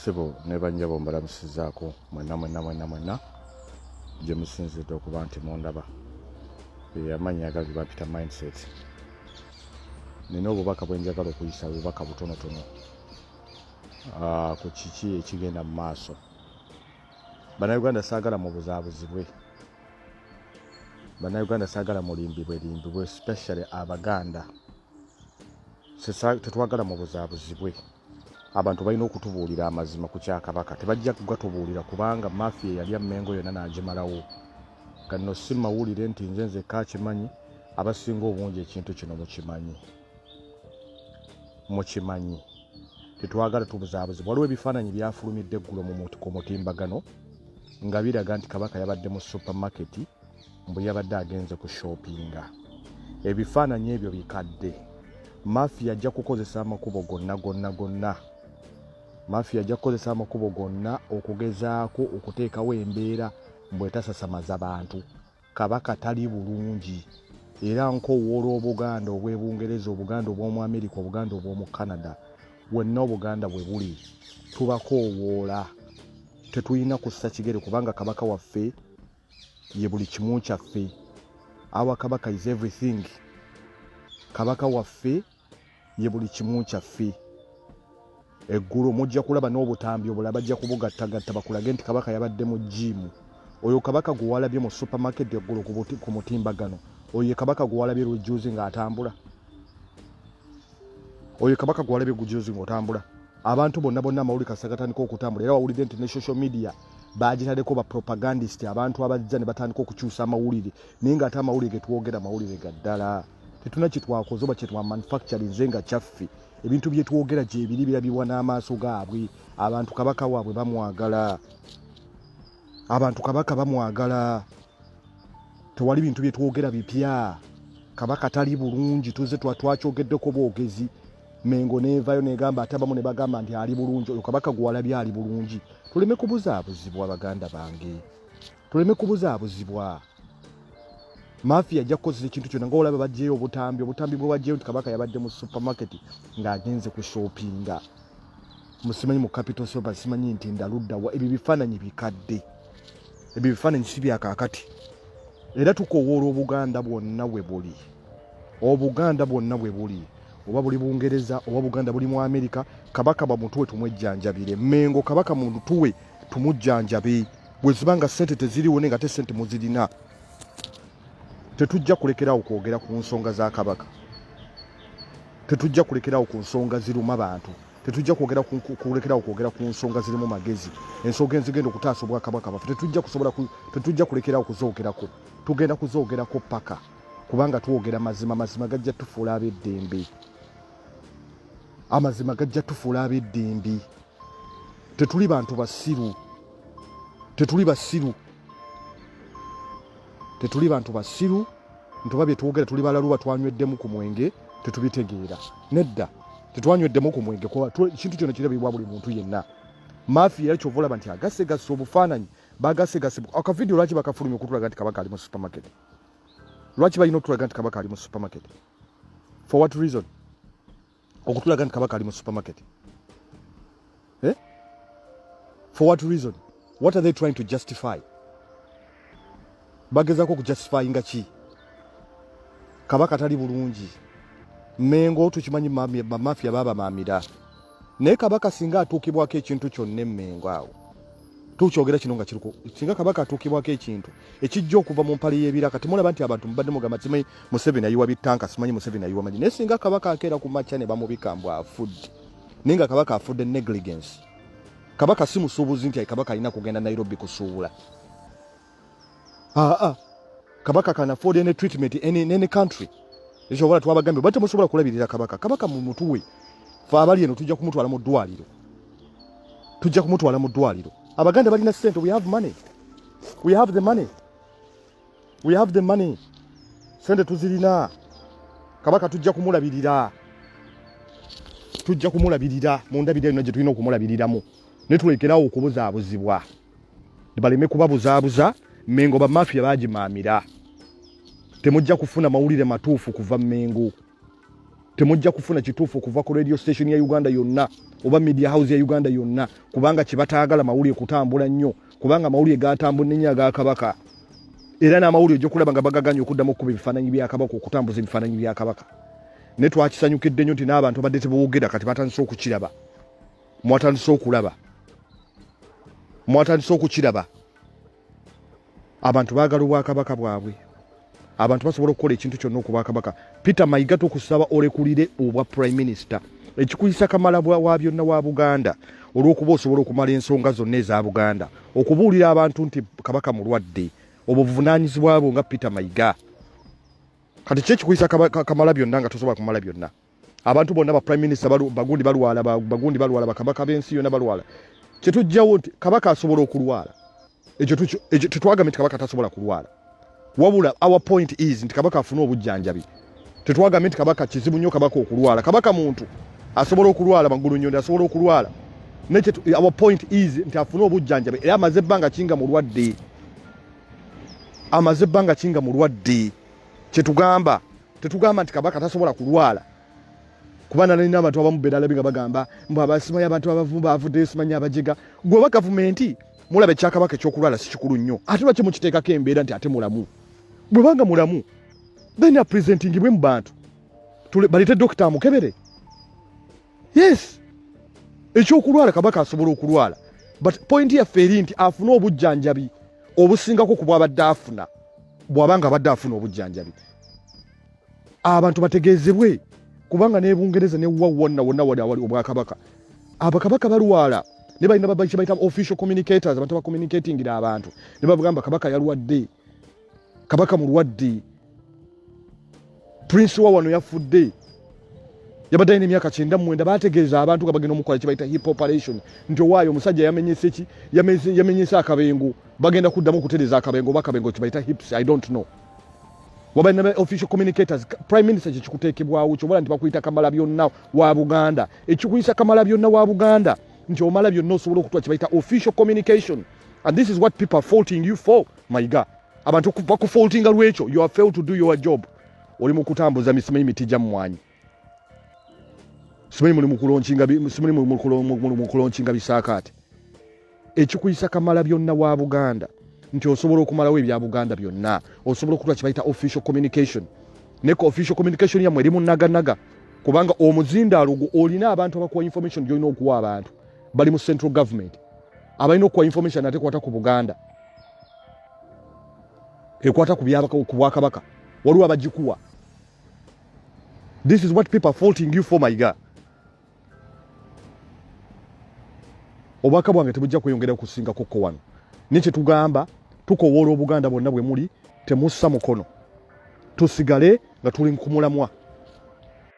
Bassebo ne bannyabo mbalamusizaako mwenna mwenna mwenna mwenna gye musinzidde okuba nti mundaba. Amannya agange bampita Mindset. Nina obubaka bwe njagala okuyisa, obubaka butonotono ku kiki ekigenda mu maaso. Bannayuganda saagala mubuzaabuzibwe. Bannayuganda saagala mulimbibwe limbibwe, especially Abaganda. Tetwagala mubuzaabuzibwe. Abantu balina okutubuulira amazima ku kya Kabaka. Tebajja kugatubuulira kubanga mafia eyalya Mmengo yonna n'agimalawo. Gano si mawulire nti nze nzekka akimanyi, abasinga obungi ekintu kino mukimanyi. Mukimanyi. Tetwagala tubuzaabuzibwa. Waliwo ebifaananyi byafulumidde eggulo ku mutimbagano nga biraga nti Kabaka yabadde mu supermarket mbu yabadde agenze ku shoppinga. Ebifaananyi ebyo bikadde. Mafia ajja kukozesa amakubo gonna gonna gonna. Mafia ajja kukozesa amakubo gonna okugezaako okuteekawo embeera mbu etasasamaza bantu. Kabaka tali bulungi era nkowoola Obuganda obw'e Bungereza, Obuganda obw'omu Amerika, Obuganda obw'omu Canada, wenna Obuganda bwe buli tubakoowoola. Tetulina kussa kigere kubanga Kabaka waffe ye buli kimu kyaffe. Our Kabaka is everything. Kabaka waffe ye buli kimu kyaffe. Eggulo mujja kulaba n'obutambi obulala bajja kubugattagatta bakulage nti Kabaka yabadde mu jjiimu. Oyo Kabaka gwe walabye mu supermarket eggulo ku mutimbagano, oyo ye Kabaka gwe walabye lujjuuzi ng'atambula. Oyo Kabaka gwe walabye gujuuzi ng'otambula. Abantu bonna bonna amawulire kasita gatandika okutambula, era wawulidde nti ne social media bagitaddeko ba propagandist, abantu abajja ne batandika okukyusa amawulire, naye ng'ate amawulire ge twogera mawulire ga ddala. Tetulina kye twakoze oba kye twamanufacturinze nga kyaffe. Ebintu bye twogera gyebiri birabibwa n'amaaso gaabwe. Abantu Kabaka waabwe bamwagala, abantu Kabaka bamwagala. Tewali bintu bye twogera bipya. Kabaka tali bulungi, tuze twakyogeddeko bwogezi. Mengo neevayo negamba, ate abamu ne bagamba nti ali bulungi. Oyo Kabaka gwe walabye ali bulungi. Tuleme kubuzaabuzibwa baganda bange, tuleme kubuzaabuzibwa. Mafia ajja kukozesa ekintu kyonna nga olaba baggyeyo obutambi, obutambi bwe baggyeyo nti Kabaka yabadde mu supermarket ng'agenze ku shoppinga, musimanyi mu Capital Soba, simanyi nti ndaluddawa. Ebyo bifaananyi bikadde, ebyo bifaananyi si bya kaakati. Era tukowoola Obuganda bwonna we buli, Obuganda bwonna bwe buli, oba buli Bungereza oba Buganda buli mu Amerika, Kabaka bamutuwe tumwejjanjabire. Mengo Kabaka mutuwe tumujjanjabe. Bwe ziba nga ssente teziriwo naye nga te ssente muzirina, tetujja kulekerawo kwogera ku nsonga za Kabaka, tetujja kulekerawo ku nsonga ziruma bantu, tetujja kulekerawo kwogera ku nsonga zirimu magezi, ensonga ezigenda okutaasa obwakabaka bwaffe. Tetujja kusobola, tetujja kulekerawo kuzoogerako, tugenda kuzoogerako paka, kubanga twogera mazima. Mazima gajja tufuula ab'eddembe, amazima gajja tufuula ab'eddembe. Tetuli bantu basiru, tetuli basiru, tetuli bantu basiru nti oba byetwogera tuli balaluba, twanyweddemu ku mwenge tetubitegeera. Nedda, tetwanyweddemu ku mwenge. Ekintu kyono kirabibwa buli muntu yenna. Mafia era kyova olaba nti agasegase obufaananyi, bagasegase akavidiyo. Lwaki bakafulumya okutulaga nti Kabaka ali mu supermarket? Lwaki balina okutulaga nti Kabaka ali mu supermarket? For what reason okutulaga nti Kabaka ali mu supermarket, eh? For what reason? What are they trying to justify? Bagezako okujustifyinga ki? Kabaka tali bulungi. Mengo tukimanyi bamafia babamamira, naye Kabaka singa atuukibwako ekintu kyonna emmengo awo, tukyogera kino nga kiriko, singa Kabaka atuukibwako ekintu ekijja okuva mu mpale y'ebiraka, temulaba nti abantu mubadde mugamba simanyi Museveni ayiwa bitanka, simanyi Museveni ayiwa manyi, naye singa Kabaka akeera ku makya ne bamubika mbu afudde, naye nga Kabaka afudde negligence. Kabaka si musuubuzi nti Kabaka alina kugenda Nairobi kusuubula. Aa, Kabaka can afford any treatment in any country. Ekyo obola twabagambye oba temusobola kulabirira Kabaka, Kabaka mumutuwe fe abali eno, tujja kumutwala mu ddwaliro, tujja kumutwala mu ddwaliro. Abaganda balina ssente. We have money, we have the money, we have the money. Sente tuzirina. Kabaka tujja kumulabirira, tujja kumulabirira mu ndabirira yonna gye tulina okumulabiriramu, ne tulekerawo okubuzaabuzibwa, baleme kubabuzaabuza. Mengo bamafia bagimaamira. Temujja kufuna mawulire matuufu kuva Mengo. Temujja kufuna kituufu okuva ku radio station ya Uganda yonna oba media house ya Uganda yonna, kubanga kyebataagala mawulire kutambula nnyo, kubanga amawulire gatambudde nnyo aga Kabaka, era n'amawulire ojja okulaba nga bagaganya okuddamu okukuba ebifaananyi bya Kabaka, okutambuza ebifaananyi bya Kabaka. Naye twakisanyukidde nnyo nti n'abantu abadde teboogera kati batandise okukiraba, mwatandise okulaba, mwatandise okukiraba. Abantu baagala obwakabaka bwabwe, abantu basobola okukola ekintu kyonna okubwakabaka. Peter Mayiga, tukusaba olekulire obwa prime minister, ekikuyisa kamala wa byonna wa Buganda, olw'okuba osobola okumala ensonga zonna eza Buganda, okubuulira abantu nti Kabaka mulwadde, obwo buvunaanyizibwa bwo nga Peter Mayiga. Kati ki ekikuyisa kamala byonna nga tosobola kumala byonna? Abantu bonna, ba prime minister, bagundi balwala, bagundi balwala, bakabaka b'ensi yonna balwala. Kyetujjawo nti Kabaka asobola okulwala, ekyo tetwagambye nti Kabaka tasobola kulwala, wabula our point is nti Kabaka afune obujjanjabi. Tetwagambye nti Kabaka kizibu nnyo Kabaka okulwala. Kabaka muntu, asobola okulwala, magulu nyondo asobola okulwala. Our point is nti afune obujjanjabi, era amaze ebbanga kinga mulwadde, amaze ebbanga kinga mulwadde. Kyetugamba, tetugamba nti Kabaka tasobola kulwala, kuba nalina abantu abamu beralabi nga bagamba mbu abasimanyi abantu abavu bavuddeyo, simanyi abajega. Gwe oba gavumenti mulaba ekyakabaka ekyokulwala si kikulu nnyo, ate lwaki mukiteekako embeera nti ate mulamu? Bwebanga mulamu, then apresentingibwe mu bantu, balete dokita amukebere. Yes, ekyokulwala Kabaka asobola okulwala, but point yaffe eri nti afune obujjanjabi obusingako ku bwabadde afuna. Bw'abanga abadde afuna obujjanjabi, abantu bategeezebwe, kubanga ne Bungereza ne wa wonna wonna wali awali obwakabaka, abakabaka balwala ne balina kye bayita official communicators, abantu abacommunicatingira abantu ne babagamba Kabaka yalwadde, Kabaka mulwadde, prince wa wano yafudde, yabadde alina emyaka 99. Bategeeza abantu nga bagenda omukola kye bayita hip operation nti owaayo omusajja yamenyese ki, yamenyese akabengo, bagenda kuddamu okutereeza akabengo oba akabengo kye bayita hips, I don't know. Wabalina official communicators. Prime minister kyekikuteekebwawo kyobola nti bakuyita kamala byonna wa Buganda. Ekikuyisa kamala byonna wa Buganda nti omala byonna, osobola okutwa kye bayita official communication, and this is what people are faulting you for. Mayiga, abantu bakufaultinga lwekyo. You have failed to do your job. Oli mu kutambuza misimanyi miti gya mmwanyi, simanyi muli mukulaunchinga, simanyi muli mukulaunchinga bisaakaate. Ekikuyisa kamala byonna wa Buganda nti osobola okumalawo ebya Buganda byonna, osobola okutwa kye bayita official communication. Naye official communication yammwe eri munaganaga, kubanga omuzindaalo gwo olina abantu abakuwa information gyolina okuwa. Abantu bali mu central government abalina okuwa information ate ekwata ku Buganda, ekwata ku bwakabaka, waliwo abagikuwa. This is what people are faulting you for, my God. Obwaka bwange tebujja kweyongera kusingako ko wano, naye kyetugamba, tukowoola Obuganda bwonna bwe muli, temussa mukono, tusigale nga tuli ku mulamwa.